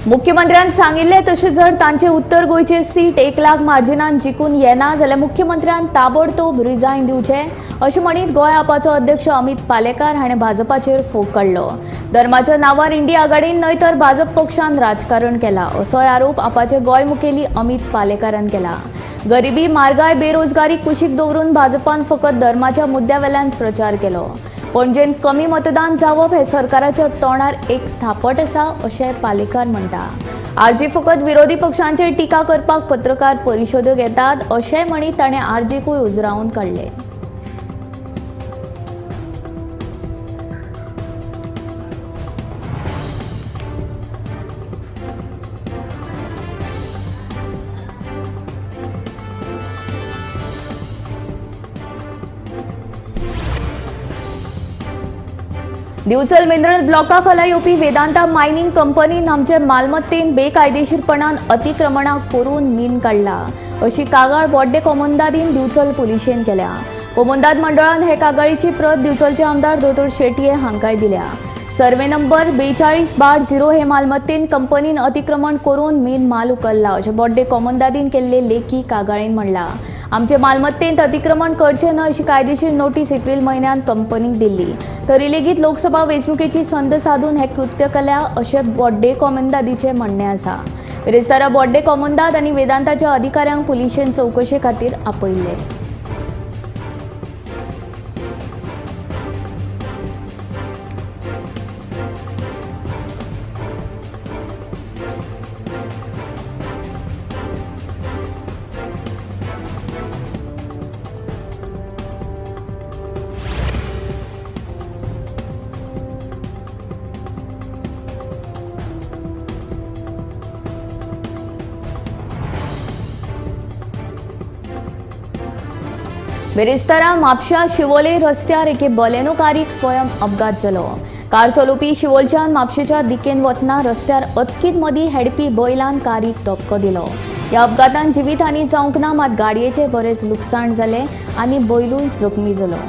मुख्यमंत्र्यान सांगिल्लें तशें जर तांचे उत्तर गोंयचे सीट 1 लाख मार्जिनान जिखून येना जाल्यार मुख्यमंत्र्यान ताबडतोब रिजायन दिवचें अशें म्हणीत गोंय आपाचो अध्यक्ष अमित पालेकार हाणें भाजपाचेर फोग काडलो. धर्माच्या नांवार इंडिया आघाडीन न्हय तर भाजप पक्षान राजकारण केला असोय आरोप आपाचे गोंय मुखेली अमित पालेकारान केला. गरिबी, म्हारगाय, बेरोजगारी कुशीक दवरून भाजपान फकत धर्माच्या मुद्द्या वेल्यान प्रचार केलो. पणजेन कमी मतदान जावप हे सरकाराच्या तोंडार एक थापट आसा अशें पालेकार म्हणटा. आरजी फकत विरोधी पक्षांचेर टिका करपाक पत्रकार परिशदो घेतात अशें म्हणीत ताणें आरजीकूय उजरावन काडले. दिवचल मिनरल ब्लॉका खाला येवपी वेदांता मायनिंग कंपनीन आमचे मालमत्तेन बेकायदेशीरपणान अतिक्रमणां करून मीन काडला अशी कागाळ बोड्डे कोमुंदादीन दिवचल पुलिशेन केल्या. कोमुंदाद मंडळान हे कागाळीची प्रत दिवचलचे आमदार दोतोर शेटये हांकांय दिल्या. सर्वे नंबर 42/0 हे मालमत्तेन कंपनीन अतिक्रमण करून मीन माल उखल्ला अशें बोड्डे कोमुंदादीन केल्ले लेखी कागाळीन म्हणलां. आमचे मालमत्तेंत अतिक्रमण करचें न्हय अशी कायदेशीर नोटीस एप्रील म्हयन्यांत कंपनीक दिल्ली, तरी लेगीत लोकसभा वेंचणुकेची संद साधून हें कृत्य केल्या अशें बोड्डे कोमुंदादीचें म्हणणें आसा. बिरेस्तारा बोड्डे कोमुंदाद आनी वेदांताच्या अधिकाऱ्यांक पुलिशेन चवकशे खातीर आपयिल्ले. बिरेस्तारा म्हापशा शिवोले रस्त्यार एके बलेनो कारीक स्वयं अपघात जालो. कार चलोवपी शिवोलच्यान म्हापशेच्या दिकेन वतना रस्त्यार अचकीत मदीं हेडपी बैलान कारीक धपको दिलो. ह्या अपघातान जिवीतहानी जावंक ना, मात गाडयेचें बरेंच लुकसाण जालें आनी बैलूय जखमी जालो.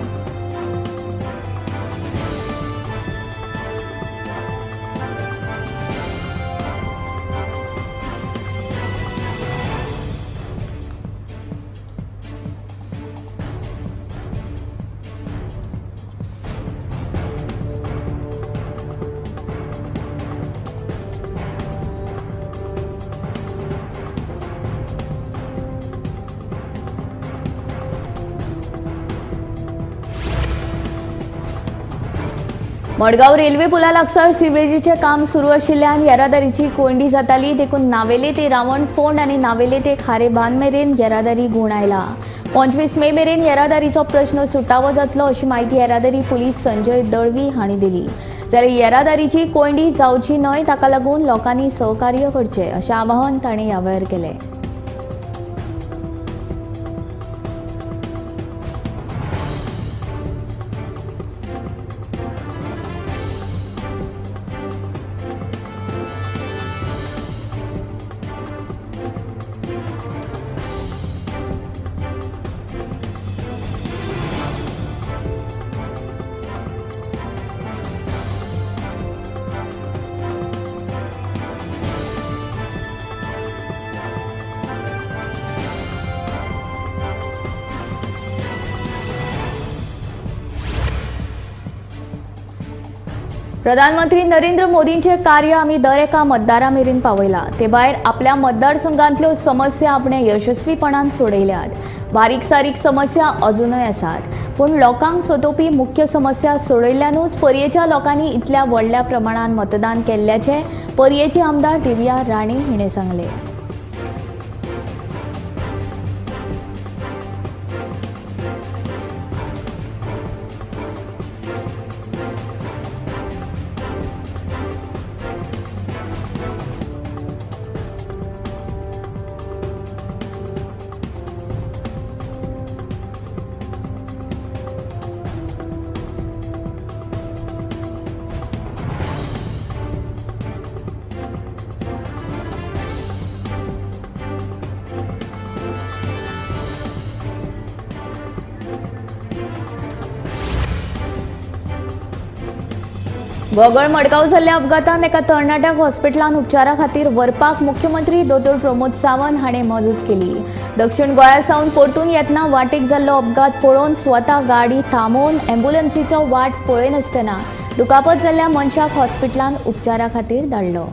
मडगांव रेल्वे पुला लागसार सिवरेजीचें काम सुरू आशिल्ल्यान येरादारीची कोंयडी जाताली, देखून नावेले ते रावण फोंड आनी नावेले ते खारे बांद मेरेन येरादारी गुण आयला. 25 मे मेरेन येरादारीचो प्रश्न सुटावो जातलो अशी म्हायती येरादारी पुलीस संजय दळवी हांणी दिली. जाल्यार येरादारीची कोंयडी जावची न्हय ताका लागून लोकांनी सहकार्य करचें अशें आवाहन तांणी ह्या वेळार केलें. प्रधानमंत्री नरेंद्र मोदींचे कार्य आमी दर एका मतदारा मेरेन पावयला. ते भायर आपल्या मतदारसंघांतल्यो समस्या आपणे यशस्वीपणान सोडयल्यात. बारीक सारीक समस्या अजुनूय आसात, पूण लोकांक सोदोवपी मुख्य समस्या सोडयल्ल्यानूच पर्येच्या लोकांनी इतल्या व्हडल्या प्रमाणान मतदान केल्ल्याचें पर्येचे आमदार देविया राणे हिणें सांगलें. गोगळ मडगांव जाल्ल्या अपघातान एका तरणाट्याक हॉस्पिटलान उपचारा खातीर व्हरपाक मुख्यमंत्री दोतोर प्रमोद सावंत हाणें मजत केली. दक्षिण गोंया सावन परतून येतना वाटेक जाल्लो अपघात पळोवन स्वता गाडी थांबोवन ॲम्ब्युलन्सीचो वाट पळयनासतना दुखापत जाल्ल्या मनशाक हॉस्पिटलान उपचारा खातीर धाडलो.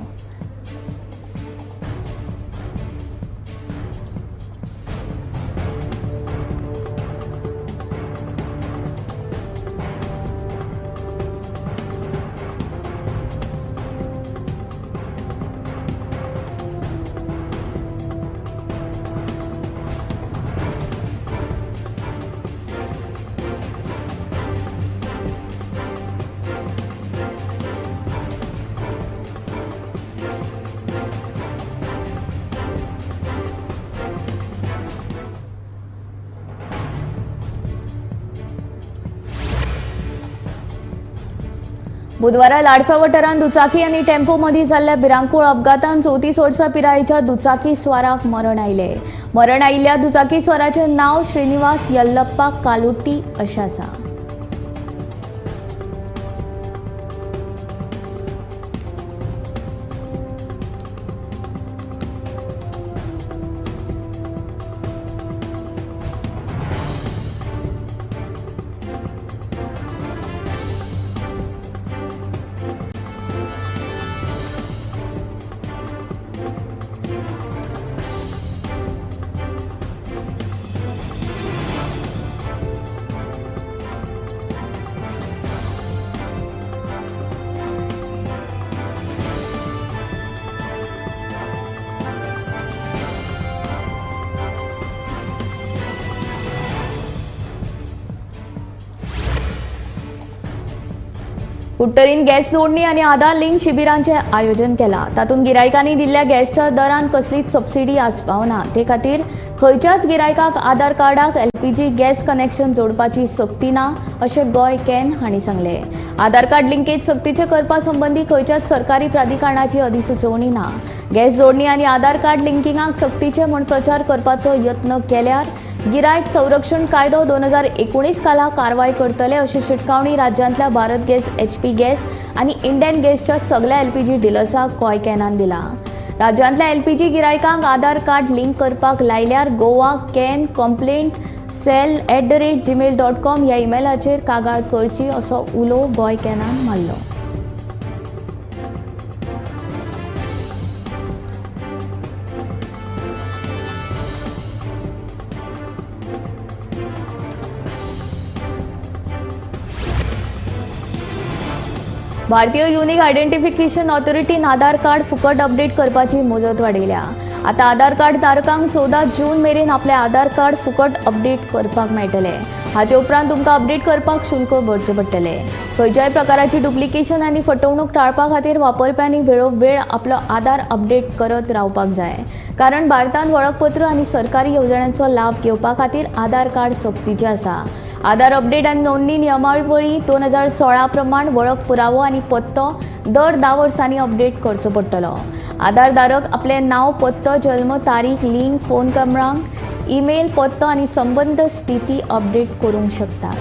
बुधवारा लाडफा वाठारांत दुचाकी आनी टेम्पो मदीं जाल्ल्या भिरांकूळ अपघातान 34 वर्सां पिरायेच्या दुचाकी स्वाराक मरण आयलें. मरण आयिल्ल्या दुचाकी स्वाराचें नांव श्रीनिवास यल्लप्पा कालुट्टी अशें आसा. कुडटरीन गॅस जोडणी आनी आधार लिंक शिबिरांचें आयोजन केलां. तातूंत गिरायकांनी दिल्ल्या गॅसच्या दरान कसलीच सबसिडी आसपावना. ते खातीर खंयच्याच गिरायकाक आधार कार्डाक एलपीजी गॅस कनेक्शन जोडपाची सक्ती ना अशें गोंय can हांणी सांगलें. आधार कार्ड लिंकेज सक्तीचें करपा संबंदी खंयच्याच सरकारी प्राधिकरणाची अधिसुचोवणी ना. गॅस जोडणी आनी आधार कार्ड लिंकिंगाक सक्तीचें म्हूण प्रचार करपाचो यत्न केल्यार गिरायक संरक्षण कायदो 2019 खाला कारवाय करतले अशी शिटकावणी राज्यांतल्या भारत गॅस, एचपी गॅस आनी इंडियन गॅसच्या सगळ्या एलपीजी डिलर्साक गोंय कॅनान दिला. राज्यांतल्या एलपीजी गिरायकांक आधार कार्ड लिंक करपाक लायल्यार Goa can complaint cell @gmail.com ह्या इमेलाचेर कागाळ करची असो उलो गोंय कॅनान मारलो. भारतीय युनिक आयडेंटिफिकेशन ऑथॉरिटीन आधार कार्ड फुकट अपडेट करपाची मुजत वाडयल्या. आतां आधार कार्ड धारकांक 14 जून मेरेन आपलें आधार कार्ड फुकट अपडेट करपाक मेळटलें. हाचे उपरांत तुमकां अपडेट करपाक शुल्क भरचें पडटलें. खंयच्याय प्रकाराची डुप्लिकेशन आनी फटवणूक टाळपा खातीर वापरप्यांनी वेळोवेळ आपलो आधार अपडेट करत रावपाक जाय. कारण भारतांत वळखपत्र आनी सरकारी येवजण्यांचो लाव घेवपा खातीर आधार कार्ड सक्तीचें आसा. आधार अपडेट आनी नोंदणी नियमावली 2016 प्रमाण वळख पुरावो आनी पत्तो दर 10 वर्सांनी अपडेट करचो पडटलो. आधारधारक आपलें नांव, पत्तो, जल्म तारीख, लिंग, फोन क्रमांक, ईमेल, पत्तो आनी संबंद स्थिती अपडेट करूंक शकतात.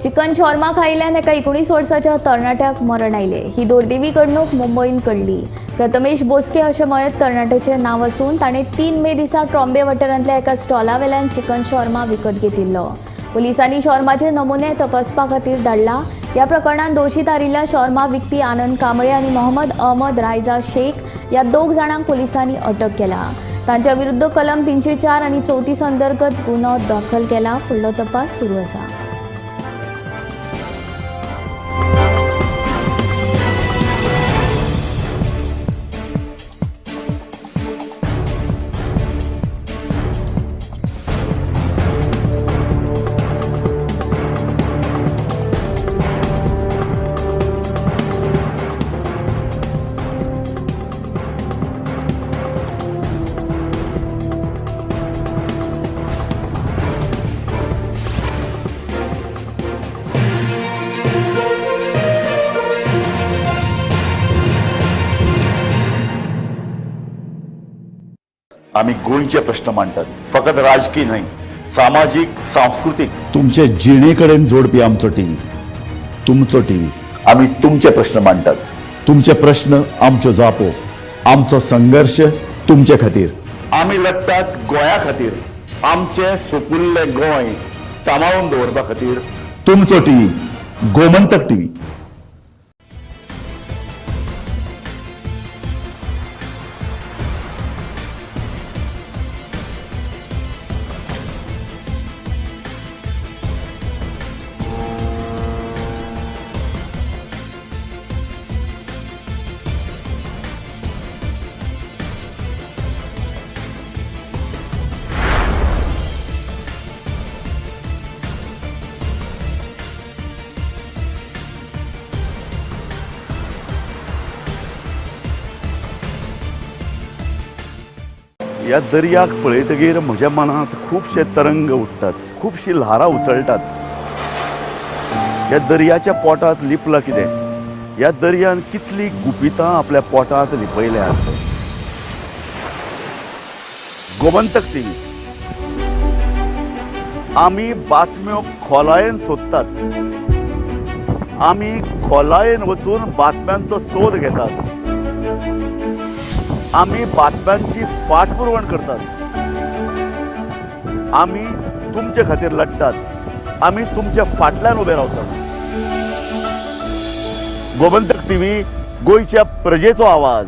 चिकन शॉर्मा खायिल्ल्यान एका 19 वर्साच्या तरणाट्याक मरण आयलें. ही दुर्दैवी घडणूक मुंबयंत घडली. प्रथमेश बोस्के अशें मयत तरणाट्याचें नांव आसून ताणें 3 मे दिसा ट्रॉम्बे वाठारांतल्या एका स्टॉला वेल्यान चिकन शॉर्मा विकत घेतिल्लो. पुलिसांनी शॉर्माचे नमुने तपासपा खातीर धाडला. ह्या प्रकरणांत दोशी थारिल्ल्या शॉर्मा विकपी आनंद कांबळे आनी मोहम्मद अहमद रायजा शेख ह्या 2 जाणांक पुलिसांनी अटक केला. तांच्या विरुद्ध कलम 304 आनी 34 अंतर्गत गुन्यांव दाखल केला. फुडलो तपास सुरू आसा. आमी गोंयचे प्रश्न मांडटात, फकत राजकीय न्हय, सामाजीक, सांस्कृतीक, तुमचे जिणे कडेन जोडपी आमचो टीव्ही, तुमचो टीव्ही। आमी तुमचे प्रश्न मांडटात, तुमचे प्रश्न आमच्यो जापो, आमचो संघर्श तुमचे खातीर। आमी लढटात गोंया खातीर, आमचें सुपुल्लें गोंय सांबाळून दवरपा खातीर। तुमचो टीव्ही, गोमंतक टीव्ही। ह्या दर्याक पळयतगीर म्हज्या मनांत खुबशे तरंग उठ्ठात, खुबशी ल्हारां उसळटात। ह्या दर्याच्या पोटांत लिपलां कितें? ह्या दर्यान कितली गुपितां आपल्या पोटांत लिपयल्यात? गोमंतक टीव्ही, आमी बातम्यो खोलायेन सोदतात, आमी खोलायेन वचून बातम्यांचो सोद घेतात, आमी बातम्यांची फाटपुरवण करतात, आमी तुमचे खातीर लढटात, आमी तुमच्या फाटल्यान उबे रावतात। गोमंतक टीव्ही, गोंयच्या प्रजेचो आवाज।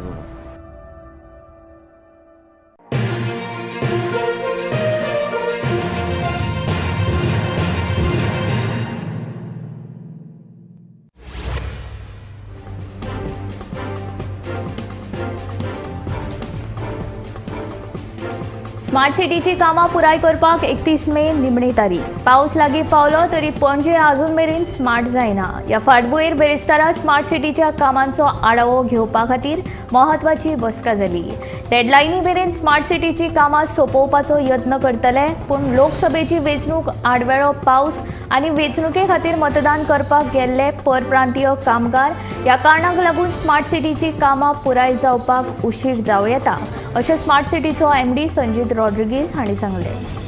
स्मार्ट सिटीची कामां पुराय करपाक 31 मे निमणी तारीख। पावस लागीं पावलो तरी पणजे अजून मेरेन स्मार्ट जायना। ह्या फाटभुंयेर बेरेस्तारा स्मार्ट सिटीच्या कामांचो आढावो घेवपा खातीर म्हत्वाची बसका जाली। डेडलायनी मेरेन स्मार्ट सिटीची कामां सोंपोवपाचो यत्न करतले, पूण लोकसभेची वेंचणूक, आडवेळो पावस आनी वेंचणुके खातीर मतदान करपाक गेल्ले परप्रांतीय कामगार ह्या कारणाक लागून स्मार्ट सिटीची कामां पुराय जावपाक उशीर जावं येता, अशें स्मार्ट सिटीचो एमडी संजीत रॉड्रिगीज हांणी सांगलें।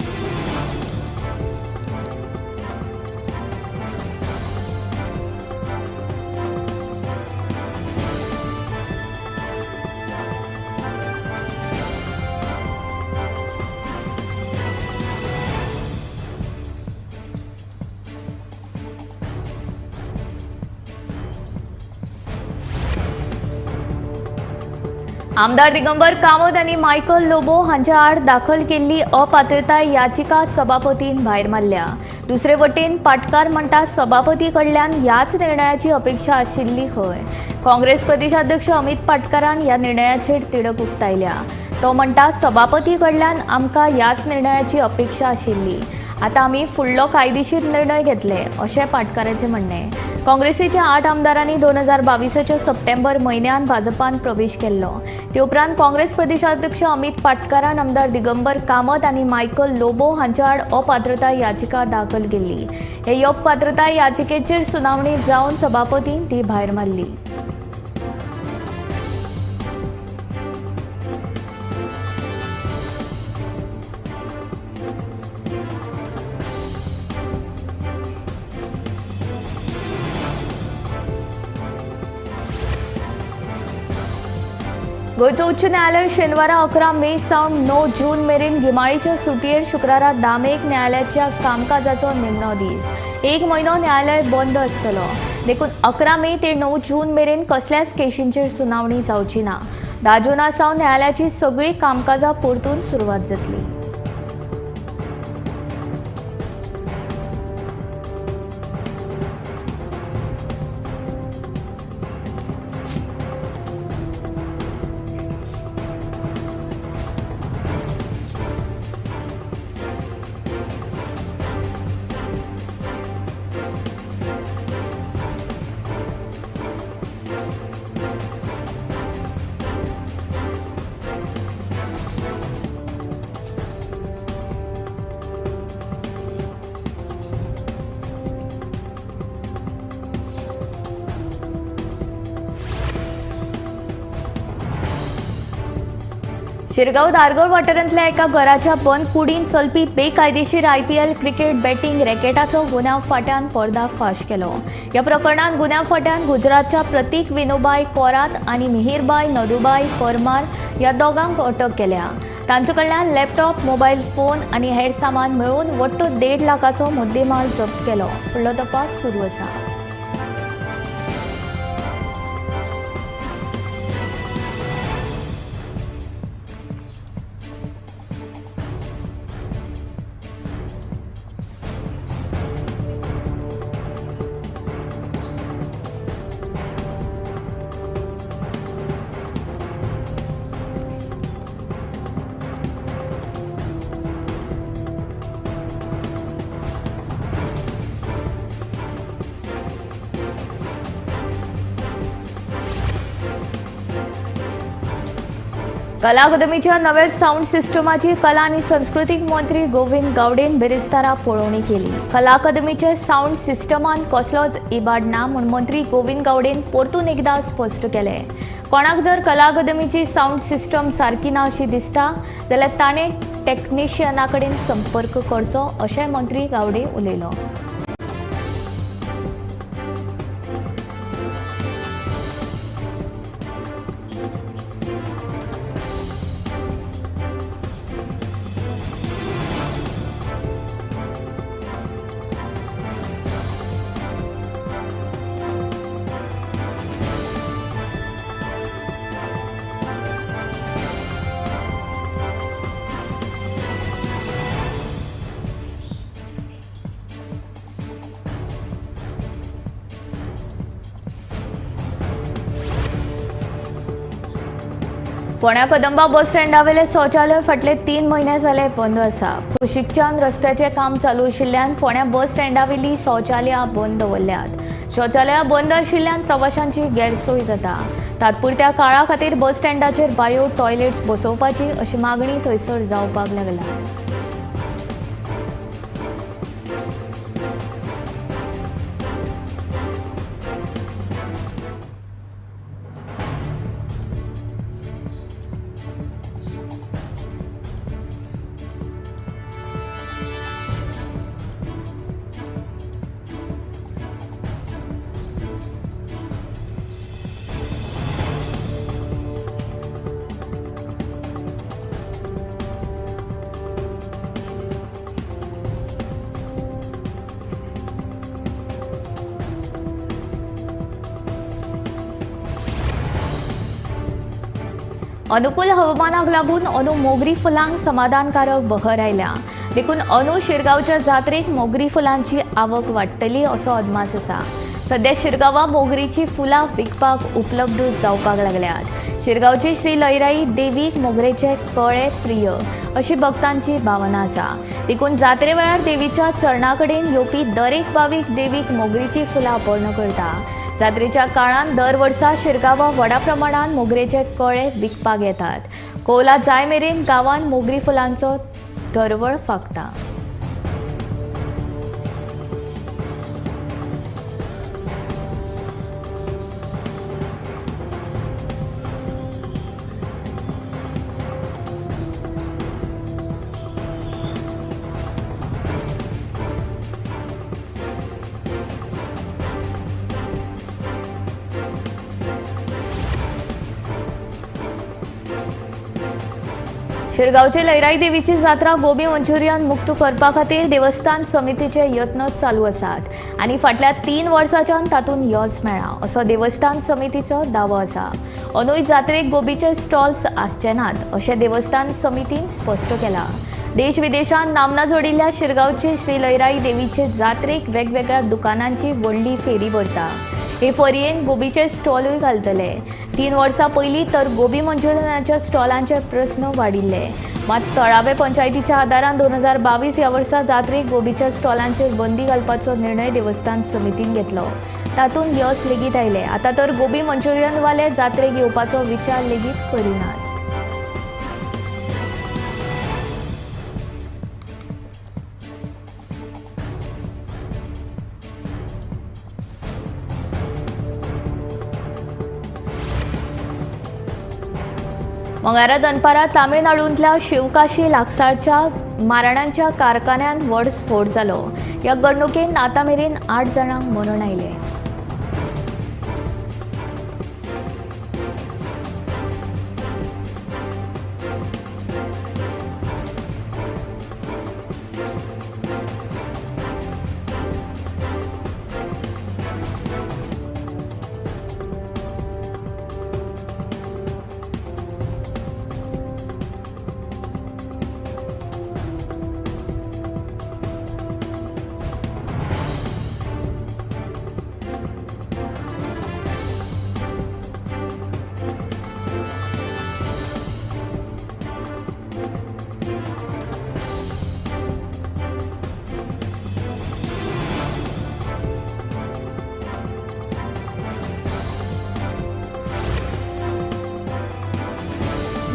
आमदार दिगंबर कामत आनी मायकल लोबो हांच्या आड दाखल केल्ली अपात्रताय याचिका सभापतीन भायर मारल्या। दुसरे वटेन पाटकार म्हणटा सभापती कडल्यान ह्याच निर्णयाची अपेक्षा आशिल्ली खंय। काँग्रेस प्रदेशाध्यक्ष अमित पाटकारान ह्या निर्णयाचेर तिडक उक्तायल्या। तो म्हणटा सभापती कडल्यान आमकां ह्याच निर्णयाची अपेक्षा आशिल्ली, आतां आमी फुडलो कायदेशीर निर्णय घेतले, अशें पाटकाराचें म्हणणें। काँग्रेसीच्या 8 आमदारांनी 2022 सप्टेंबर म्हयन्यान भाजपान प्रवेश केल्लो। ते उपरांत काँग्रेस प्रदेशाध्यक्ष अमित पाटकारान आमदार दिगंबर कामत आनी मायकल लोबो हांच्या आड अपात्रताय याचिका दाखल केल्ली। हे अपात्रताय याचिकेचेर सुनावणी जावन सभापतीन ती भायर मारली। गोंयचो उच्च न्यायालय शेनवारा 11 मे सावन 9 जून मेरेन गिमाळीच्या सुटयेर शुक्रारा 10 मेक न्यायालयाच्या कामकाजाचो निमणो दीस। 1 म्हयनो न्यायालय बंद आसतलो, देखून 11 मे ते 9 जून मेरेन कसल्याच केशींचेर सुनावणी जावची ना। 10 जुना सावन न्यायालयाची सगळी कामकाजां परतून सुरवात जातली। शिरगांव धारगळ वाठारांतल्या एका घराच्या बंद कुडीन चलपी बेकायदेशीर आयपीएल क्रिकेट बॅटिंग रॅकेटाचो गुन्यांव फांट्यान पर्दाफाश केलो. ह्या प्रकरणांत गुन्यांव फांट्यान गुजरातच्या प्रतीक विनोबाय कोरात आनी मिहीरबाय नदुबाय परमार ह्या दोगांक अटक केल्या. तांचे कडल्यान लॅपटॉप, मोबायल फोन आनी हेर सामान मेळून वट्ट 1.5 लाखाचो मुद्देमाल जप्त केलो. फुडलो तपास सुरू आसा. कला अकादमीच्या नव्या साऊंड सिस्टमाची कला आनी संस्कृतीक मंत्री गोविंद गावडेन बिरेस्तारा पळोवणी केली. कला अकादमीच्या साऊंड सिस्टमान कसलोच इबाड ना म्हूण मंत्री गोविंद गावडेन परतून एकदा स्पश्ट केलें. कोणाक जर कला अकादमीची साऊंड सिस्टम सारकी ना अशी दिसता जाल्यार ताणें टॅक्निशियना कडेन संपर्क करचो अशें मंत्री गावडे उलयलो. फोंड्या कदंबा बस स्टँडावेले शौचालय फाटले 3 म्हयने जाले बंद आसा. कुशीकच्यान रस्त्याचें काम चालू आशिल्ल्यान फोंड्या बस स्टँडावेली शौचालयां बंद दवरल्यात. शौचालयां बंद आशिल्ल्यान प्रवाशांची गैरसोय जाता. तात्पुरत्या काळा खातीर बस स्टँडाचेर बायो टॉयलेट्स बसोवपाची अशी मागणी थंयसर जावपाक लागल्या. अनुकूल हवामानाक लागून अंदू मोगरी फुलांक समाधानकारक बहर आयल्या. देखून अंदू शिरगांवच्या जात्रेक मोगरी फुलांची आवक वाडटली असो अदमास आसा. सध्या शिरगांवां मोगरीची फुलां विकपाक उपलब्ध जावपाक लागल्यात. शिरगांवची श्री लयराई देवीक मोगरेचे कळे प्रिय अशी भक्तांची भावना आसा. देखून जात्रे वेळार देवीच्या चरणा कडेन येवपी दरेक भावीक देवीक मोगरीची फुलां अर्पण करता. जात्रेच्या काळांत दर वर्सा शिरगांवां व्हडा प्रमाणात मोगरेचे कळे विकपाक येतात. कोवला जाय मेरेन गांवांत मोगरी फुलांचो दरवळ फांकता. शिरगांवचे लयराई देवीची जात्रा गोबी मंचुरियन मुक्त करपा खातीर देवस्थान समितीचे यत्न चालू आसात आनी फाटल्या 3 वर्सांच्यान तातूंत यश मेळ्ळां असो देवस्थान समितीचो दावो आसा. अंदूय जात्रेक गोबीचे स्टॉल्स आसचे नात अशें देवस्थान समितीन स्पश्ट केलां. देश विदेशांत नामना जोडिल्ल्या शिरगांवचे श्री लयराई देवीचे जात्रेक वेगवेगळ्या दुकानांची व्हडली फेरी भरता. हे फेरयेन गोबीचे स्टॉलूय घालतले. 3 वर्सां पयलीं तर गोबी मंचुरियनाच्या स्टॉलांचे प्रस्न वाडिल्ले. मात तळावे पंचायतीच्या आदारान 2022 ह्या वर्सा जात्रेक गोबीच्या स्टॉलांचेर बंदी घालपाचो निर्णय देवस्थान समितीन घेतलो. तातूंत यश लेगीत आयलें. आतां तर गोबी मंचुरियनवाले जात्रेक येवपाचो विचार लेगीत करिनात. मंगळारा दनपारां तामिळनाडूंतल्या शिवकाशी लागसारच्या मारणांच्या कारखान्यांत व्हड स्फोट जालो. ह्या घडणुकेंत आतां मेरेन 8 जाणांक मरण आयलें.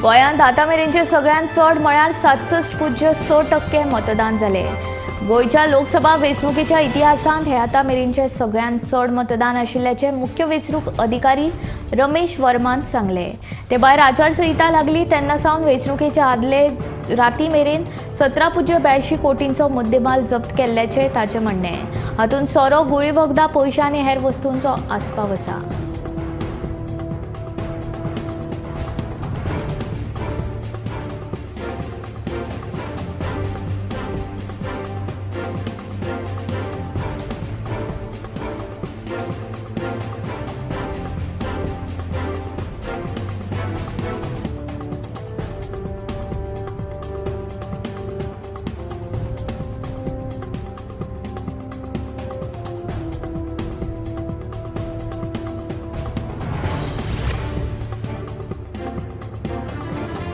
गोंयांत आतां मेरेनचे सगळ्यांत चड म्हळ्यार 67.6% मतदान जालें. गोंयच्या लोकसभा वेंचणुकेच्या इतिहासांत हे आतां मेरेनचे सगळ्यांत चड मतदान आशिल्ल्याचें मुख्य वेंचणूक अधिकारी रमेश वर्मान सांगलें. ते भायर आचारसंहिता लागली तेन्ना सावन वेंचणुकेच्या आदले राती मेरेन 17.82 कोटींचो मुद्देमाल जप्त केल्ल्याचें ताचें म्हणणें. हातूंत सोरो, गुळी वखदां, पयशे आनी हेर वस्तूंचो आस्पाव आसा.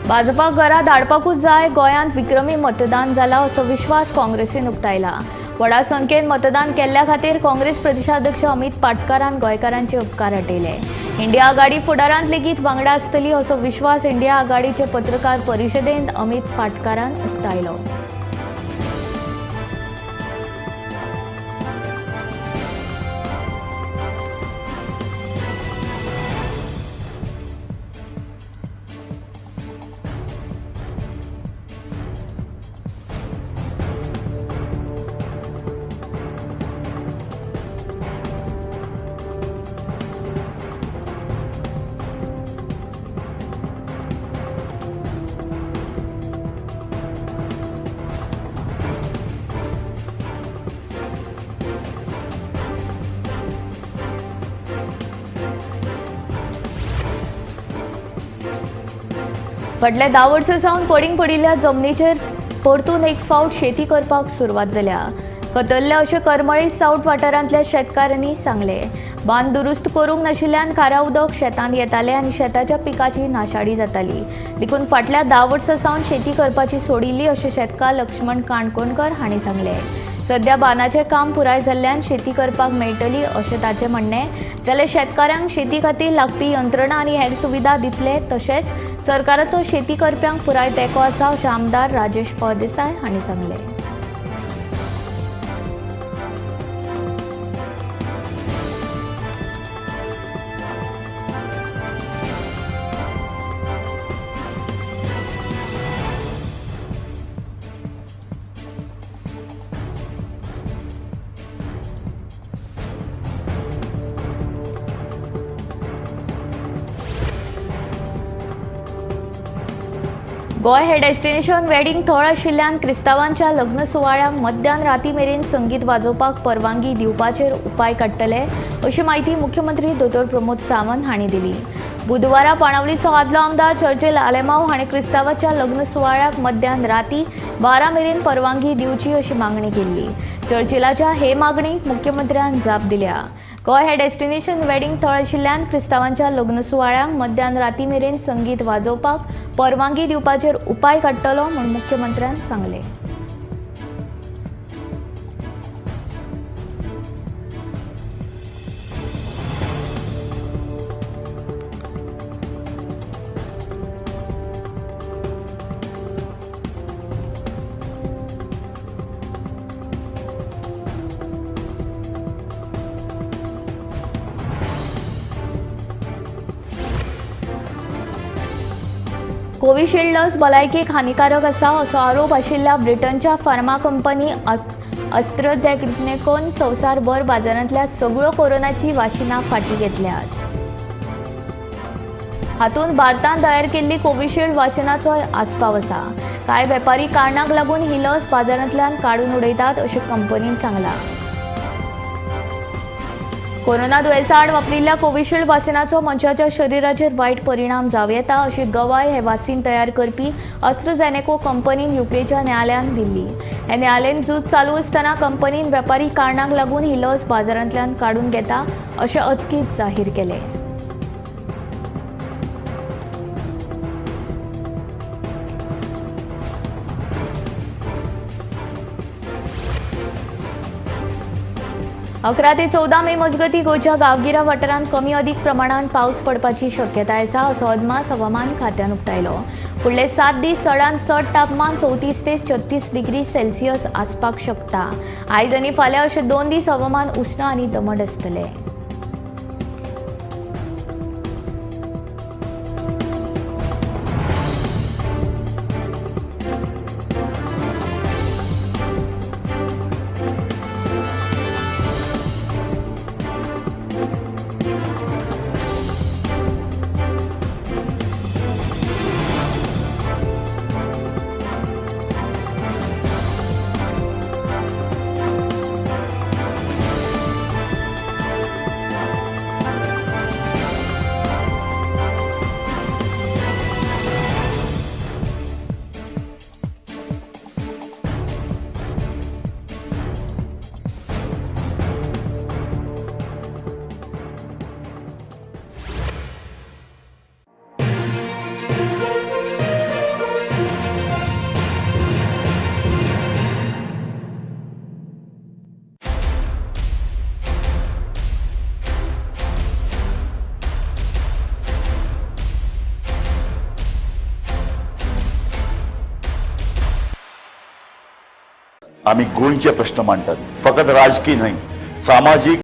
भाजपाक घरा धाडपाकूच जाय, गोंयांत विक्रमी मतदान जाला असो विश्वास काँग्रेसीन उक्तायला. व्हडा संख्येन मतदान केल्ल्या खातीर काँग्रेस प्रदेशाध्यक्ष अमित पाटकारान गोंयकारांचे उपकार हटयले. इंडिया आघाडी फुडारांत लेगीत वांगडा आसतली असो विश्वास इंडिया आघाडीचे पत्रकार परिशदेंत अमित पाटकारान उक्तायलो. फाटल्या 10 वर्सां सावन पडींग पडिल्ल्या जमनीचेर परतून एक फावट शेती करपाक सुरवात जाल्या. कतरल्या अशें करमळी सावट वाठारांतल्या शेतकारांनी सांगलें. बांद दुरुस्त करूंक नाशिल्ल्यान खारा उदक शेतांत येतालें आनी शेताच्या पिकाची नाशाडी जाताली. देखून फाटल्या 10 वर्सां सावन शेती करपाची सोडिल्ली अशें शेतकार लक्ष्मण काणकोणकर हांणी सांगलें. सध्या बांदाचें काम पुराय जाल्ल्यान शेती करपाक मेळटली अशें ताचें म्हणणें. जाल्यार शेतकारांक शेती खातीर लागपी यंत्रणा आनी हेर सुविधा दितले, तशेंच सरकाराचो शेती करप्यांक पुराय तेंको आसा अशें आमदार राजेश फळदेसाय हांणी सांगलें. गोंय हे डेस्टिनेशन वेडिंग थळ आशिल्ल्यान क्रिस्तांवांच्या लग्न सुवाळ्यांक मध्यान राती मेरेन संगीत वाजोवपाक परवानगी दिवपाचेर उपाय काडटले अशी म्हायती मुख्यमंत्री दोतोर प्रमोद सावंत हांणी दिली. बुधवारा पाणावलीचो आदलो आमदार चर्चिल आलेमाव हांणी क्रिस्तांवाच्या लग्न सुवाळ्याक मध्यान राती 12 मेरेन परवानगी दिवची अशी मागणी केल्ली. चर्चिलाच्या हे मागणीक मुख्यमंत्र्यान जाप दिल्या. गोंय हे डेस्टिनेशन वेडिंग थळ आशिल्ल्यान क्रिस्तांवांच्या लग्न सुवाळ्यांक मध्यान राती मेरेन संगीत वाजोवपाक परवानगी दिवपाचेर उपाय काडटलो म्हूण मुख्यमंत्र्यान सांगलें. कोविशिल्ड लस भलायकेक हानिकारक आसा असो आरोप आशिल्ल्या ब्रिटनच्या फार्मा कंपनी अस्ट्राझेनेकान संवसारभर बाजारांतल्या सगळ्यो कोरोनाची वाशिनां फाटीं घेतल्यात. हातूंत भारतांत तयार केल्ली कोविशिल्ड वाशिनाचोय आस्पाव आसा. कांय वेपारी कारणांक लागून ही लस बाजारांतल्यान काडून उडयतात अशें कंपनीन सांगलां. कोरोना दुयेंसा आड वापरिल्ल्या कोविशिल्ड वासिनाचो मनशाच्या शरिराचेर वायट परिणाम जावं येता अशी गवाय हे वासीन तयार करपी अस्ट्राझेनेका कंपनीन युकेच्या न्यायालयान दिल्ली. हे न्यायालयीन झूज चालू आसतना कंपनीन वेपारी कारणांक लागून ही लस बाजारांतल्यान काडून घेता अशें अचकीत जाहीर केलें. 11 ते 14 मे मजगती गोंयच्या गांवगिऱ्या वाठारांत कमी अदीक प्रमाणांत पावस पडपाची शक्यताय आसा असो अदमास हवामान खात्यान उक्तायलो. फुडले 7 दीस चडांत चड तापमान 34 ते 36 डिग्री सेल्सियस आसपाक शकता. आयज आनी फाल्यां अशे 2 दीस हवामान उश्ण आनी दमट आसतलें. आमी गोंयचे प्रश्न मांडटात, फकत राजकी न्हय, सामाजीक.